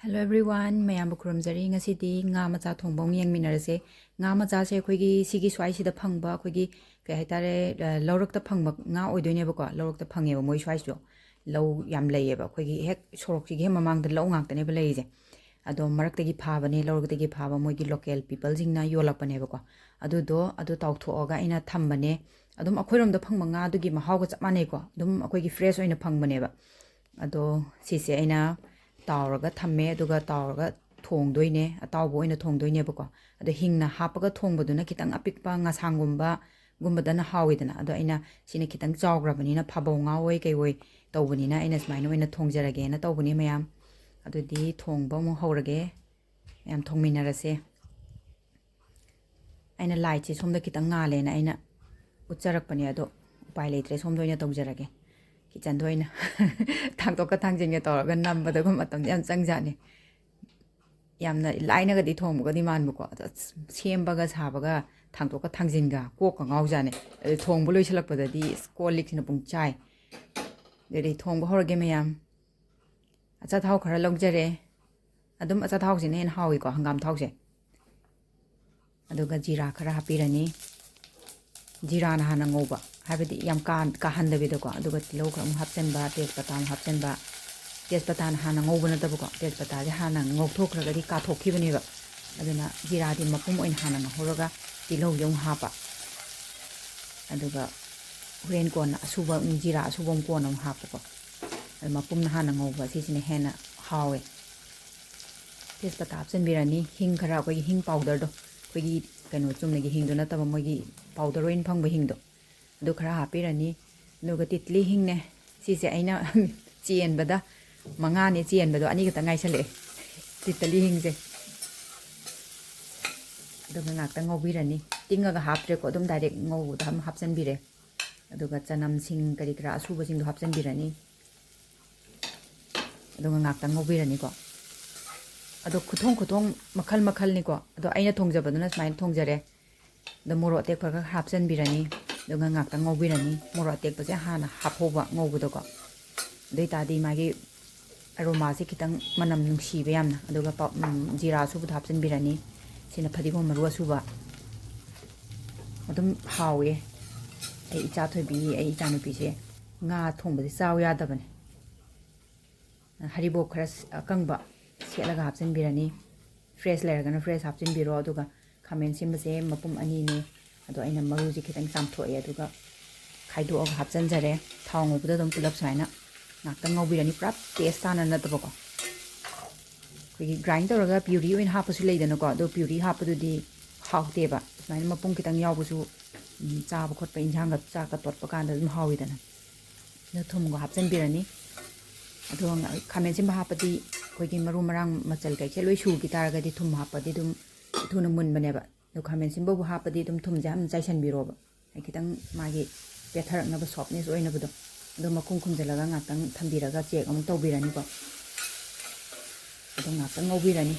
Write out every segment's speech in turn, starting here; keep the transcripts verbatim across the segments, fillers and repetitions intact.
Hello everyone, ꯃꯌꯥꯝꯕꯨ ꯈꯨꯔꯨꯝꯖꯔꯤ꯫ ꯉꯁꯤꯗꯤ ꯉꯥ ꯃꯆꯥ ꯊꯣꯡꯕ ꯑꯃꯨꯛ ꯌꯦꯡꯃꯤꯟꯅꯔꯁꯦ꯫ ꯉꯥ ꯃꯆꯥꯁꯦ ꯑꯩꯈꯣꯏꯒꯤ ꯁꯤꯒꯤ ꯁ꯭ꯋꯥꯏꯁꯤꯗ ꯐꯪꯕ, ꯑꯩꯈꯣꯏꯒꯤ ꯀꯩ ꯍꯥꯏꯇꯥꯔꯦ, ꯑ, ꯂꯧꯔꯛꯇ ꯐꯪꯕ ꯉꯥ ꯑꯣꯏꯗꯣꯏꯅꯦꯕꯀꯣ꯫ ꯂꯧꯔꯛꯇ ꯐꯪꯉꯦꯕ ꯃꯣꯏ ꯁ꯭ꯋꯥꯏꯁꯤꯁꯨ꯫ ꯂꯧ ꯌꯥꯝ ꯂꯩꯌꯦꯕ꯫ ꯑꯩꯈꯣꯏꯒꯤ ꯍꯦꯛ ꯁꯣꯔꯣꯛꯁꯤꯒꯤ ꯍꯦꯛ ꯃꯃꯥꯡꯗ ꯂꯧ ꯉꯥꯛꯇꯅꯦꯕ ꯂꯩꯔꯤꯁꯦ꯫ ꯑꯗꯣ ꯃꯔꯛꯇꯒꯤ ꯐꯥꯕꯅꯦ, ꯂꯧꯔꯛꯇꯒꯤ ꯐꯥꯕ, ꯃꯣꯏꯒꯤ local peopleꯁꯤꯡꯅ ꯌꯣꯜꯂꯛꯄꯅꯦꯕꯀꯣ꯫ ꯑꯗꯨꯗꯣ, ꯑꯗꯨ ꯇꯥꯎꯊꯣꯛꯑꯒ ꯑꯩꯅ ꯊꯝꯕꯅꯦ꯫ ꯑꯗꯨꯝ ꯑꯩꯈꯣꯏꯔꯣꯝꯗ ꯐꯪꯕ ꯉꯥꯗꯨꯒꯤ ꯃꯍꯥꯎꯒ ꯆꯞ ꯃꯥꯟꯅꯩꯀꯣ꯫ ꯑꯗꯨꯝ ꯑꯩꯈꯣꯏꯒꯤ fresh ꯑꯣꯏꯅ ꯐꯪꯕꯅꯦꯕ꯫ ꯑꯗꯣ ꯁꯤꯁꯦ ꯑꯩꯅ ꯇꯥꯎꯔꯒ ꯊꯝꯃꯦ, ꯑꯗꯨꯒ ꯇꯥꯎꯔꯒ ꯊꯣꯡꯗꯣꯏꯅꯦ, ꯑꯇꯥꯎꯕ ꯑꯣꯏꯅ ꯊꯣꯡꯗꯣꯏꯅꯦꯕꯀꯣ꯫ ꯑꯗꯣ ꯍꯤꯡꯅ ꯍꯥꯞꯄꯒ ꯊꯣꯡꯕꯗꯨꯅ ꯈꯤꯇꯪ ꯑꯄꯤꯛꯄ ꯉꯁꯥꯡꯒꯨꯝꯕ ꯒꯨꯝꯕꯗꯅ ꯍꯥꯎꯋꯤꯗꯅ꯫ ꯑꯗꯣ ꯑꯩꯅ ꯁꯤꯅ ꯈꯤꯇꯪ ꯆꯥꯎꯈ꯭ꯔꯕꯅꯤꯅ ꯐꯥꯕꯧ ꯉꯥ ꯑꯣꯏ ꯀꯩ ꯑꯣꯏ ꯇꯧꯕꯅꯤꯅ ꯑꯩꯅ ꯁꯨꯃꯥꯏꯅ ꯑꯣꯏꯅ ꯊꯣꯡꯖꯔꯒꯦꯅ ꯇꯧꯕꯅꯦ ꯃꯌꯥꯝ꯫ ꯑꯗꯨꯗꯤ ꯊꯣꯡꯕ ꯑꯃꯨꯛ ꯍꯧꯔꯒꯦ꯫ ꯃꯌꯥꯝ ꯊꯣꯡꯃꯤꯟꯅꯔꯁꯦ꯫ ꯑꯩꯅ lightꯁꯦ ꯁꯣꯝꯗ ꯈꯤꯇꯪ ꯉꯥꯜꯂꯦꯅ ꯑꯩꯅ ꯎꯠꯆꯔꯛꯄꯅꯦ, ꯑꯗꯣ ꯎꯄꯥꯏ ꯂꯩꯇ꯭ꯔꯦ, ꯁꯣꯝꯗ ꯑꯣꯏꯅ ꯇꯧꯖꯔꯒꯦ꯫ Kitchenꯗ ꯑꯣꯏꯅ ꯊꯥꯡꯗꯣꯛꯀ ꯊꯥꯡꯖꯤꯟꯒ ꯇꯧꯔꯒ ꯅꯝꯕꯗꯒ ꯃꯇꯝꯗꯤ ꯌꯥꯝ ꯆꯪꯖꯥꯠꯅꯤ꯫ ꯌꯥꯝꯅ ꯂꯥꯏꯅꯒꯗꯤ ꯊꯣꯡꯕꯒꯗꯤ ꯃꯥꯟꯕꯀꯣ, ꯑꯗꯣ ꯑꯁ, ꯁꯦꯝꯕꯒ ꯁꯥꯕꯒ ꯊꯥꯡꯗꯣꯛꯀ ꯊꯥꯡꯖꯤꯟꯒ ꯀꯣꯛꯀ ꯉꯥꯎꯖꯥꯠꯅꯤ꯫ ꯑꯗꯨ ꯊꯣꯡꯕ ꯂꯣꯏꯁꯤꯜꯂꯛꯄꯗꯗꯤ ꯑꯁ, ꯀꯣꯜ ꯂꯤꯛꯁꯤꯅ ꯄꯨꯡ ꯆꯥꯏ꯫ ꯑꯗꯨꯗꯤ ꯊꯣꯡꯕ ꯍꯧꯔꯒꯦ ꯃꯌꯥꯝ꯫ ꯑꯆꯥꯊꯥꯎ ꯈꯔ ꯂꯧꯖꯔꯦ꯫ ꯑꯗꯨꯝ ꯑꯆꯥꯊꯥꯎꯁꯤꯅ ꯍꯦꯟꯅ ꯍꯥꯎꯏꯀꯣ, ꯍꯪꯒꯥꯝ ꯊꯥꯎꯁꯦ꯫ ꯑꯗꯨꯒ ꯖꯤꯔꯥ ꯈꯔ ꯍꯥꯞꯄꯤꯔꯅꯤ꯫ ꯖꯤꯔꯥꯅ ꯍꯥꯟꯅ ꯉꯧꯕ, ꯍꯥꯏꯕꯗꯤ ꯌꯥꯝ ꯀꯥ-, ꯀꯥꯍꯟꯗꯕꯤꯗꯀꯣ꯫ ꯑꯗꯨꯒ ꯇꯤꯜꯍꯧ ꯈꯔ ꯑꯃꯨꯛ ꯍꯥꯞꯆꯤꯟꯕ, ꯇꯦꯖꯄꯇꯥ ꯑꯃꯨꯛ ꯍꯥꯞꯆꯤꯟꯕ꯫ ꯇꯦꯖꯄꯇꯥꯅ ꯍꯥꯟꯅ ꯉꯧꯕ ꯅꯠꯇꯕꯀꯣ, ꯇꯦꯖꯄꯇꯥꯁꯦ ꯍꯥꯟꯅ ꯉꯧꯊꯣꯛꯈ꯭ꯔꯒꯗꯤ ꯀꯥꯊꯣꯛꯈꯤꯕꯅꯦꯕ꯫ ꯑꯗꯨꯅ ꯖꯤꯔꯥꯗꯤ ꯃꯄꯨꯝ ꯑꯣꯏꯅ ꯍꯥꯟꯅ ꯉꯧꯍꯧꯔꯒ ꯇꯤꯜꯍꯧꯁꯦ ꯑꯃꯨꯛ ꯍꯥꯞꯄ꯫ ꯑꯗꯨꯒ ꯍꯣꯔꯦꯟ ꯀꯣꯟꯅ ꯑꯁꯨꯕ, ꯖꯤꯔꯥ ꯑꯁꯨꯕ ꯑꯃꯨꯛ ꯀꯣꯟꯅ ꯑꯃꯨꯛ ꯍꯥꯞꯄꯀꯣ꯫ ꯑꯗꯨ ꯃꯄꯨꯝꯅ ꯍꯥꯟꯅ ꯉꯧꯕ, ꯁꯤꯁꯤꯅ ꯍꯦꯟꯅ ꯍꯥꯎꯋꯦ꯫ ꯇꯦꯖꯄꯇꯥ ꯍꯥꯞꯆꯤꯟꯕꯤꯔꯅꯤ, ꯍꯤꯡ ꯈꯔ, ꯑꯩꯈꯣꯏꯒꯤ ꯍꯤꯡ powderꯗꯣ, ꯑꯩꯈꯣꯏꯒꯤ ꯀꯩꯅꯣ ꯆꯨꯝꯅꯒꯤ ꯍꯤꯡꯗꯣ ꯅꯠꯇꯕ, ꯃꯣꯏꯒꯤ powder ꯑꯣꯏꯅ ꯐꯪꯕ ꯍꯤꯡꯗꯣ, ꯑꯗꯨ ꯈꯔ ꯍꯥꯞꯄꯤꯔꯅꯤ꯫ ꯑꯗꯨꯒ ꯇꯤꯇꯂꯤ ꯍꯤꯡꯅꯦ, ꯁꯤꯁꯦ ꯑꯩꯅ ꯆꯦꯟꯕꯗ ꯃꯉꯥꯅꯦ ꯆꯦꯟꯕꯗꯣ, ꯑꯅꯤꯈꯛꯇ ꯉꯥꯏꯁꯜꯂꯛꯑꯦ, ꯇꯤꯇꯂꯤ ꯍꯤꯡꯁꯦ꯫ ꯑꯗꯨꯒ ꯉꯥꯛꯇꯪ ꯉꯧꯕꯤꯔꯅꯤ꯫ ꯇꯤꯡꯉꯒ ꯍꯥꯞꯇ꯭ꯔꯦꯀꯣ, ꯑꯗꯨꯝ direct ꯉꯧꯕꯗ ꯑꯗꯨꯝ ꯍꯥꯞꯆꯤꯟꯕꯤꯔꯦ꯫ ꯑꯗꯨꯒ ꯆꯅꯝꯁꯤꯡ ꯀꯔꯤ ꯀꯔꯥ ꯑꯁꯨꯕꯁꯤꯡꯗꯣ ꯍꯥꯞꯆꯤꯟꯕꯤꯔꯅꯤ꯫ ꯑꯗꯨꯒ ꯉꯥꯛꯇꯪ ꯉꯧꯕꯤꯔꯅꯤꯀꯣ꯫ ꯑꯗꯣ ꯈꯨꯊꯣꯡ ꯈꯨꯊꯣꯡ ꯃꯈꯜ ꯃꯈꯜꯅꯤꯀꯣ꯫ ꯑꯗꯣ ꯑꯩꯅ ꯊꯣꯡꯖꯕꯗꯨꯅ ꯁꯨꯃꯥꯏꯅ ꯊꯣꯡꯖꯔꯦ꯫ ꯑꯗꯣ ꯃꯣꯔꯣꯛ ꯑꯇꯦꯛꯄ ꯈꯔ ꯍꯥꯞꯆꯤꯟꯕꯤꯔꯅꯤ꯫ ꯑꯗꯨꯒ ꯉꯥꯛꯇꯪ ꯉꯧꯕꯤꯔꯅꯤ꯫ ꯃꯣꯔꯣꯛ ꯑꯇꯦꯛꯄꯁꯦ ꯍꯥꯟꯅ ꯍꯥꯞꯍꯧꯕ ꯉꯧꯕꯗꯀꯣ꯫ ꯑꯗꯨ ꯑꯣꯏꯇꯥꯔꯗꯤ ꯃꯥꯒꯤ ꯑꯔꯣꯃꯥꯁꯦ ꯈꯤꯇꯪ ꯃꯅꯝ ꯅꯨꯡꯁꯤꯕ ꯌꯥꯝꯅ꯫ ꯑꯗꯨꯒ ꯄ-, ꯎꯝ, ꯖꯤꯔꯥ ꯑꯁꯨꯕꯗꯣ ꯍꯥꯞꯆꯤꯟꯕꯤꯔꯅꯤ꯫ ꯁꯤꯅ ꯐꯗꯤꯒꯣꯝ ꯃꯔꯨ ꯑꯁꯨꯕ꯫ ꯑꯗꯨꯝ ꯍꯥꯎꯋꯦ꯫ ꯑꯩ ꯏꯆꯥ ꯊꯣꯏꯕꯤ, ꯑꯩ ꯏꯆꯥꯅꯨꯄꯤꯁꯦ ꯉꯥ ꯊꯣꯡꯕꯁꯦ ꯆꯥꯎ ꯌꯥꯗꯕꯅꯦ꯫ ꯍꯔꯤꯕꯣꯞ ꯈꯔ ꯁ-, ꯑꯀꯪꯕ ꯁꯦꯠꯂꯒ ꯍꯥꯞꯆꯤꯟꯕꯤꯔꯅꯤ꯫ Fresh ꯂꯩꯔꯒꯅ fresh ꯍꯥꯞꯆꯤꯟꯕꯤꯔꯣ꯫ ꯑꯗꯨꯒ ꯈꯥꯃꯦꯟ ꯑꯁꯤꯟꯕꯁꯦ ꯃꯄꯨꯝ ꯑꯅꯤꯅꯦ꯫ ꯑꯗꯣ ꯑꯩꯅ ꯃꯔꯨꯁꯦ ꯈꯤꯇꯪ ꯆꯥꯝꯊꯣꯛꯑꯦ, ꯑꯗꯨꯒ ꯈꯥꯏꯗꯣꯛꯑꯒ ꯍꯥꯞꯆꯤꯟꯖꯔꯦ꯫ ꯊꯥꯎ ꯉꯧꯕꯗ ꯑꯗꯨꯝ ꯄꯨꯂꯞ ꯁꯨꯃꯥꯏꯅ ꯉꯥꯛꯇꯪ ꯉꯧꯕꯤꯔꯅꯤ, ꯄꯨꯔꯥ paste ꯇꯥꯅ ꯅꯠꯇꯕꯀꯣ꯫ ꯑꯩꯈꯣꯏꯒꯤ grind ꯇꯧꯔꯒ puree ꯑꯣꯏꯅ ꯍꯥꯞꯄꯁꯨ ꯂꯩꯗꯅꯀꯣ, ꯑꯗꯣ puree ꯍꯥꯞꯄꯗꯨꯗꯤ ꯍꯥꯎꯇꯦꯕ꯫ ꯁꯨꯃꯥꯏꯅ ꯃꯄꯨꯝ ꯈꯤꯇꯪ ꯌꯥꯎꯕꯁꯨ, ꯎꯝ, ꯆꯥꯕ ꯈꯣꯠꯄ, ꯏꯟꯁꯥꯡꯒ ꯆꯥꯛꯀ ꯇꯣꯠꯄ ꯀꯥꯟꯗ ꯑꯗꯨꯝ ꯍꯥꯎꯋꯤꯗꯅ꯫ ꯑꯗꯣ ꯊꯨꯝꯒ ꯍꯥꯞꯆꯤꯟꯕꯤꯔꯅꯤ꯫ ꯑꯗꯣ ꯉ-, ꯈꯥꯃꯦꯟ ꯑꯁꯤꯟꯕ ꯍꯥꯞꯄꯗꯤ ꯑꯩꯈꯣꯏꯒꯤ ꯃꯔꯨ ꯃꯔꯥꯡ ꯃꯆꯜ ꯀꯩꯁꯦ ꯂꯣꯏ ꯁꯨꯈꯤ ꯇꯥꯔꯒꯗꯤ ꯊꯨꯝ ꯍꯥꯞꯄꯗꯤ ꯑꯗꯨꯝ ꯊꯨꯅ ꯃꯨꯟꯕꯅꯦꯕ꯫ ꯑꯗꯣ ꯈꯥꯃꯦꯟ ꯑꯁꯤꯟꯕꯕꯨ ꯍꯥꯞꯄꯗꯤ ꯑꯗꯨꯝ ꯊꯨꯝꯁꯦ ꯌꯥꯝ ꯆꯥꯏꯁꯤꯟꯕꯤꯔꯣꯕ꯫ ꯑꯩ ꯈꯤꯇꯪ ꯃꯥꯒꯤ ꯄꯦꯠꯊꯔꯛꯅꯕ, softness ꯑꯣꯏꯅꯕꯗꯣ꯫ ꯑꯗꯣ ꯃꯈꯨꯝ ꯈꯨꯝꯖꯤꯜꯂꯒ ꯉꯥꯛꯇꯪ ꯊꯝꯕꯤꯔꯒ check ꯑꯃꯨꯛ ꯇꯧꯕꯤꯔꯅꯤꯀꯣ꯫ ꯑꯗꯣ ꯉꯥꯛꯇꯪ ꯉꯧꯕꯤꯔꯅꯤ꯫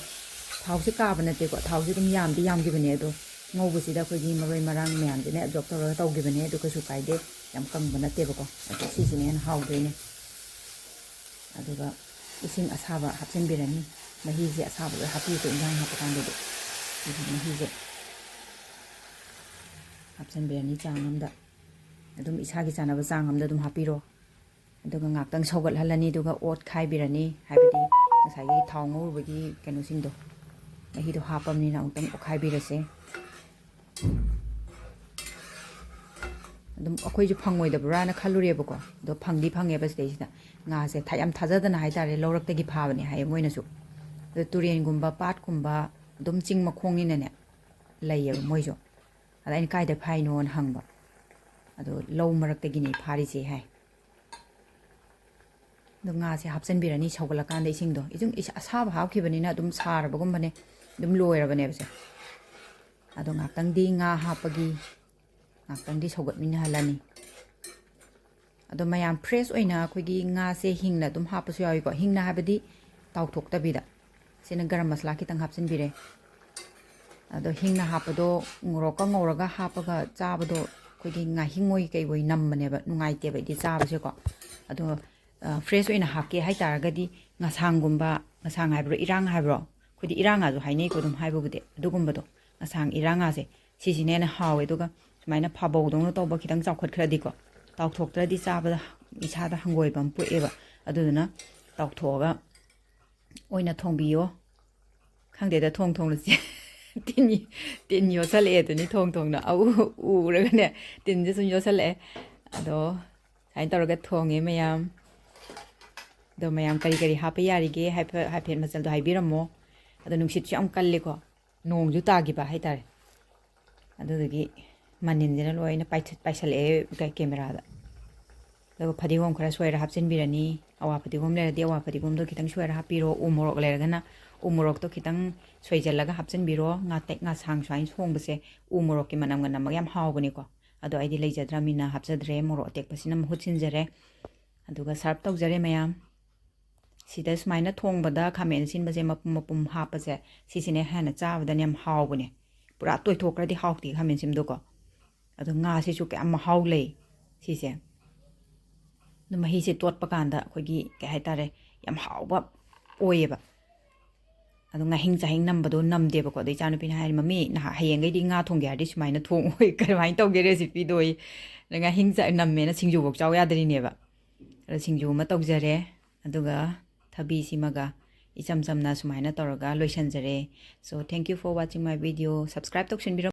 ꯊꯥꯎꯁꯦ ꯀꯥꯕ ꯅꯠꯇꯦꯀꯣ, ꯊꯥꯎꯁꯦ ꯑꯗꯨꯝ ꯌꯥꯝꯗꯤ ꯌꯥꯝꯈꯤꯕꯅꯦ, ꯑꯗꯣ ꯉꯧꯕꯁꯤꯗ ꯑꯩꯈꯣꯏꯒꯤ ꯃꯔꯣꯏ ꯃꯔꯥꯡ ꯃꯌꯥꯝꯁꯤꯅ absorb ꯇꯧꯔꯒ ꯇꯧꯈꯤꯕꯅꯦ, ꯑꯗꯨ ꯀꯩꯁꯨ ꯀꯥꯏꯗꯦ, ꯌꯥꯝ ꯀꯪꯕ ꯅꯠꯇꯦꯕꯀꯣ꯫ ꯑꯗꯣ ꯁꯤꯁꯤꯅ ꯍꯦꯟꯅ ꯍꯥꯎꯗꯣꯏꯅꯦ꯫ ꯑꯗꯨꯒ ꯏꯁꯤꯡ ꯑꯁꯥꯕ ꯍꯥꯞꯆꯤꯟꯕꯤꯔꯅꯤ꯫ ꯃꯍꯤꯁꯦ ꯑꯁꯥꯕ ꯂꯣꯏ ꯍꯥꯞꯄꯤꯀꯣ ꯏꯟꯖꯥꯡ ꯍꯥꯞꯄ ꯀꯥꯟꯗꯗꯤ꯫ ꯑꯗꯨꯒ ꯃꯍꯤꯁꯦ ꯍꯥꯞꯆꯤꯟꯕꯤꯔꯅꯤ ꯆꯥꯡ ꯑꯃꯗ꯫ ꯑꯗꯨꯝ ꯏꯁꯥꯒꯤ ꯆꯥꯟꯅꯕ ꯆꯥꯡ ꯑꯃꯗ ꯑꯗꯨꯝ ꯍꯥꯞꯄꯤꯔꯣ꯫ ꯑꯗꯨꯒ ꯉꯥꯛꯇꯪ ꯁꯧꯒꯠꯍꯜꯂꯅꯤ, ꯑꯗꯨꯒ ꯑꯣꯠꯈꯥꯏꯕꯤꯔꯅꯤ, ꯍꯥꯏꯕꯗꯤ ꯉꯁꯥꯏꯒꯤ ꯊꯥꯎ ꯉꯧꯔꯨꯕꯒꯤ ꯀꯩꯅꯣꯁꯤꯡꯗꯣ, ꯃꯍꯤꯗꯣ ꯍꯥꯞꯄꯕꯅꯤꯅ ꯑꯃꯨꯛꯇꯪ ꯑꯣꯠꯈꯥꯏꯕꯤꯔꯁꯦ꯫ ꯑꯗꯨꯝ ꯑꯩꯈꯣꯏꯁꯨ ꯐꯪꯉꯣꯏꯗꯕ꯭ꯔꯥꯅ ꯈꯜꯂꯨꯔꯦꯕꯀꯣ, ꯑꯗꯣ ꯐꯪꯗꯤ ꯐꯪꯉꯦꯕ ꯁꯤꯗꯩꯁꯤꯗ꯫ ꯉꯥꯁꯦ ꯊ-, ꯌꯥꯝ ꯊꯥꯖꯗꯅ ꯍꯥꯏꯇꯥꯔꯦ, ꯂꯧꯔꯛꯇꯒꯤ ꯐꯥꯕꯅꯦ ꯍꯥꯏꯌꯦ ꯃꯣꯏꯅꯁꯨ꯫ ꯑꯗꯣ ꯇꯨꯔꯦꯟꯒꯨꯝꯕ, ꯄꯥꯠꯀꯨꯝꯕ, ꯑꯗꯨꯝ ꯆꯤꯡ ꯃꯈꯣꯡꯅꯤꯅꯅꯦ, ꯂꯩꯌꯦꯕ ꯃꯣꯏꯁꯨ꯫ ꯑꯗ ꯑꯩꯅ, "ꯀꯥꯏꯗ ꯐꯥꯏꯅꯣꯅ?" ꯍꯪꯕ꯫ ꯑꯗꯣ, "ꯂꯧ ꯃꯔꯛꯇꯒꯤꯅꯦ ꯐꯥꯔꯤꯁꯦ" ꯍꯥꯏ꯫ ꯑꯗꯣ ꯉꯥꯁꯦ ꯍꯥꯞꯆꯤꯟꯕꯤꯔꯅꯤ ꯁꯧꯒꯠꯂꯀꯥꯟꯗ ꯏꯁꯤꯡꯗꯣ꯫ ꯏꯁꯤꯡ, ꯏꯁ-, ꯑꯁꯥꯕ ꯍꯥꯞꯈꯤꯕꯅꯤꯅ ꯑꯗꯨꯝ ꯁꯥꯔꯕꯒꯨꯝꯕꯅꯦ, ꯑꯗꯨꯝ ꯂꯣꯏꯔꯕꯅꯦꯕꯁꯦ꯫ ꯑꯗꯣ ꯉꯥꯛꯇꯪꯗꯤ ꯉꯥ ꯍꯥꯞꯄꯒꯤ, ꯉꯥꯛꯇꯪꯗꯤ ꯁꯧꯒꯠꯃꯤꯟꯅꯍꯜꯂꯅꯤ꯫ ꯑꯗꯣ ꯃꯌꯥꯝ fresh ꯑꯣꯏꯅ ꯑꯩꯈꯣꯏꯒꯤ ꯉꯥꯁꯦ ꯍꯤꯡꯅ ꯑꯗꯨꯝ ꯍꯥꯞꯄꯁꯨ ꯌꯥꯎꯏꯀꯣ, ꯍꯤꯡꯅ ꯍꯥꯏꯕꯗꯤ ꯇꯥꯎꯊꯣꯛꯇꯕꯤꯗ꯫ ꯁꯤꯅ ꯒꯔꯝ ꯃꯁꯂꯥ ꯈꯤꯇꯪ ꯍꯥꯞꯆꯤꯟꯕꯤꯔꯦ꯫ ꯑꯗꯣ ꯍꯤꯡꯅ ꯍꯥꯞꯄꯗꯣ ꯉꯧꯔꯣꯛꯀ ꯉꯧꯔꯒ ꯍꯥꯞꯄꯒ ꯆꯥꯕꯗꯣ ꯑꯩꯈꯣꯏꯒꯤ ꯉꯥꯍꯤꯡ ꯑꯣꯏ ꯀꯩ ꯑꯣꯏ ꯅꯝꯕꯅꯦꯕ, ꯅꯨꯡꯉꯥꯏꯇꯦꯕ ꯑꯩꯗꯤ ꯆꯥꯕꯁꯦꯀꯣ꯫ ꯑꯗꯣ ꯐ꯭ꯔꯦꯁ ꯑꯣꯏꯅ ꯍꯥꯞꯀꯦ ꯍꯥꯏꯇꯥꯔꯒꯗꯤ ꯉꯁꯥꯡꯒꯨꯝꯕ, ꯉꯁꯥꯡ ꯍꯥꯏꯕ꯭ꯔꯣ, ꯏꯔꯥꯡ ꯍꯥꯏꯕ꯭ꯔꯣ, ꯑꯩꯈꯣꯏꯗꯤ ꯏꯔꯥꯡ ꯉꯥꯁꯨ ꯍꯥꯏꯅꯩꯀꯣ ꯑꯗꯨꯝ ꯍꯥꯏꯕꯕꯨꯗꯤ, ꯑꯗꯨꯒꯨꯝꯕꯗꯣ, ꯉꯁꯥꯡ ꯏꯔꯥꯡ ꯉꯥꯁꯦ, ꯁꯤꯁꯤꯅ ꯍꯦꯟꯅ ꯍꯥꯎꯋꯦ꯫ ꯑꯗꯨꯒ ꯁꯨꯃꯥꯏꯅ ꯐꯥꯕꯧꯗꯧꯅ ꯇꯧꯕ ꯈꯤꯇꯪ ꯆꯥꯎꯈꯠꯈ꯭ꯔꯗꯤꯀꯣ, ꯇꯥꯎꯊꯣꯛꯇ꯭ꯔꯗꯤ ꯆꯥꯕꯗ ꯏꯁꯥꯗ ꯍꯪꯒꯣꯏꯕ ꯑꯃ ꯄꯣꯛꯑꯦꯕ꯫ ꯑꯗꯨꯗꯨꯅ ꯇꯥꯎꯊꯣꯛꯑꯒ ꯑꯣꯏꯅ ꯊꯣꯡꯕꯤꯌꯣ꯫ ꯈꯪꯗꯦꯗ, ꯊꯣꯡ ꯊꯣꯡꯅ ꯆꯦ-, ꯇꯤꯟ, ꯇꯤꯟ ꯌꯣꯠꯁꯜꯂꯛꯑꯦ ꯑꯗꯨꯅꯤ, ꯊꯣꯡ ꯊꯣꯡꯅ꯫ ꯑꯎ ꯎꯔꯒꯅꯦ ꯇꯤꯟꯁꯦ ꯁꯨꯝ ꯌꯣꯠꯁꯜꯂꯛꯑꯦ꯫ ꯑꯗꯣ ꯁꯨꯃꯥꯏꯅ ꯇꯧꯔꯒ ꯊꯣꯡꯉꯦ ꯃꯌꯥꯝ꯫ ꯑꯗꯣ ꯃꯌꯥꯝ ꯀꯔꯤ ꯀꯔꯤ ꯍꯥꯞꯄ ꯌꯥꯔꯤꯒꯦ ꯍꯥꯏꯐꯦꯠ, ꯍꯥꯏꯐꯦꯠ ꯃꯆꯜꯗꯣ ꯍꯥꯏꯕꯤꯔꯝꯃꯣ꯫ ꯑꯗꯣ ꯅꯨꯡꯁꯤꯠꯁꯨ ꯌꯥꯝ ꯀꯜꯂꯤꯀꯣ, ꯅꯣꯡꯁꯨ ꯇꯥꯈꯤꯕ ꯍꯥꯏꯇꯥꯔꯦ꯫ ꯑꯗꯨꯗꯨꯒꯤ ꯃꯅꯤꯟꯁꯤꯅ ꯂꯣꯏꯅ ꯄꯥꯏꯊꯠ-, ꯄꯥꯏꯁꯜꯂꯛꯑꯦ ꯀꯦ-, ꯀꯦꯃꯦꯔꯥꯗ꯫ ꯑꯗꯨꯒ ꯐꯗꯤꯒꯣꯝ ꯈꯔ ꯁꯣꯏꯔ ꯍꯥꯞꯆꯤꯟꯕꯤꯔꯅꯤ꯫ ꯑꯋꯥ ꯐꯗꯤꯒꯣꯝ ꯂꯩꯔꯗꯤ ꯑꯋꯥ ꯐꯗꯤꯒꯣꯝꯗꯣ ꯈꯤꯇꯪ ꯁꯣꯏꯔ ꯍꯥꯞꯄꯤꯔꯣ꯫ ꯎ ꯃꯣꯔꯣꯛ ꯂꯩꯔꯒꯅ ꯎ ꯃꯣꯔꯣꯛꯇꯣ ꯈꯤꯇꯪ ꯁꯣꯏꯖꯜꯂꯒ ꯍꯥꯞꯆꯤꯟꯕꯤꯔꯣ꯫ ꯉꯥꯇꯦꯛ ꯉꯥꯁꯥꯡ ꯁꯨꯃꯥꯏꯅ ꯊꯣꯡꯕꯁꯦ ꯎ ꯃꯣꯔꯣꯛꯀꯤ ꯃꯅꯝꯒ ꯅꯝꯃꯒ ꯌꯥꯝ ꯍꯥꯎꯕꯅꯤꯀꯣ꯫ ꯑꯗꯣ ꯑꯩꯗꯤ ꯂꯩꯖꯗ꯭ꯔꯕꯅꯤꯅ ꯍꯥꯞꯆꯗ꯭ꯔꯦ, ꯃꯣꯔꯣꯛ ꯑꯇꯦꯛꯄꯁꯤꯅ ꯃꯍꯨꯠ ꯁꯤꯟꯖꯔꯦ꯫ ꯑꯗꯨꯒ ꯁꯔꯞ ꯇꯧꯖꯔꯦ ꯃꯌꯥꯝ꯫ ꯁꯤꯗ ꯁꯨꯃꯥꯏꯅ ꯊꯣꯡꯕꯗ ꯈꯥꯃꯦꯟ ꯑꯁꯤꯟꯕꯁꯦ ꯃꯄꯨꯝ ꯃꯄꯨꯝ ꯍꯥꯞꯄꯁꯦ, ꯁꯤꯁꯤꯅ ꯍꯦꯟꯅ ꯆꯥꯕꯗꯅ ꯌꯥꯝ ꯍꯥꯎꯕꯅꯦ꯫ ꯄꯨꯔꯥ ꯇꯣꯏꯊꯣꯛꯈ꯭ꯔꯗꯤ ꯍꯥꯎꯇꯦ ꯈꯥꯃꯦꯟ ꯑꯁꯤꯟꯕꯗꯣꯀꯣ꯫ ꯑꯗꯣ ꯉꯥꯁꯤꯁꯨ ꯀꯌꯥꯝ ꯃꯍꯥꯎ ꯂꯩ ꯁꯤꯁꯦ꯫ ꯑꯗꯣ ꯃꯍꯤꯁꯦ ꯇꯣꯠꯄ ꯀꯥꯟꯗ ꯑꯩꯈꯣꯏꯒꯤ ꯀꯩ ꯍꯥꯏꯇꯥꯔꯦ, ꯌꯥꯝ ꯍꯥꯎꯕ ꯑꯣꯏꯌꯦꯕ꯫ ꯑꯗꯣ ꯉꯥꯍꯤꯡ ꯆꯥꯍꯤꯡ ꯅꯝꯕꯗꯣ ꯅꯝꯗꯦꯕꯀꯣ꯫ ꯑꯗꯣ ꯏꯆꯥꯅꯨꯄꯤꯅ ꯍꯥꯏꯔꯤ, "ꯃꯝꯃꯤ, ꯅꯍꯥ-, ꯍꯌꯦꯡꯈꯩꯗꯤ ꯉꯥ ꯊꯣꯡꯒꯦ ꯍꯥꯏꯔꯗꯤ ꯁꯨꯃꯥꯏꯅ ꯊꯣꯡꯉꯣꯏ, ꯀꯃꯥꯏꯅ ꯇꯧꯒꯦ recipeꯗꯣ?" ꯑꯩ, "ꯑꯗ ꯉꯥꯍꯤꯡ ꯆꯥ-, ꯅꯝꯃꯦꯅ ꯁꯤꯡꯖꯨꯐꯧ ꯆꯥꯎ ꯌꯥꯗ꯭ꯔꯤꯅꯦꯕ"꯫ ꯑꯗꯣ ꯁꯤꯡꯖꯨ ꯑꯃ ꯇꯧꯖꯔꯦ, ꯑꯗꯨꯒ ꯊꯕꯤꯁꯤꯃꯒ ꯏꯆꯝ ꯆꯝꯅ ꯁꯨꯃꯥꯏꯅ ꯇꯧꯔꯒ ꯂꯣꯏꯁꯤꯟꯖꯔꯦ꯫ So, thank you for watching my video. Subscribe ꯇꯧꯁꯤꯟꯕꯤꯔꯝꯃꯣ꯫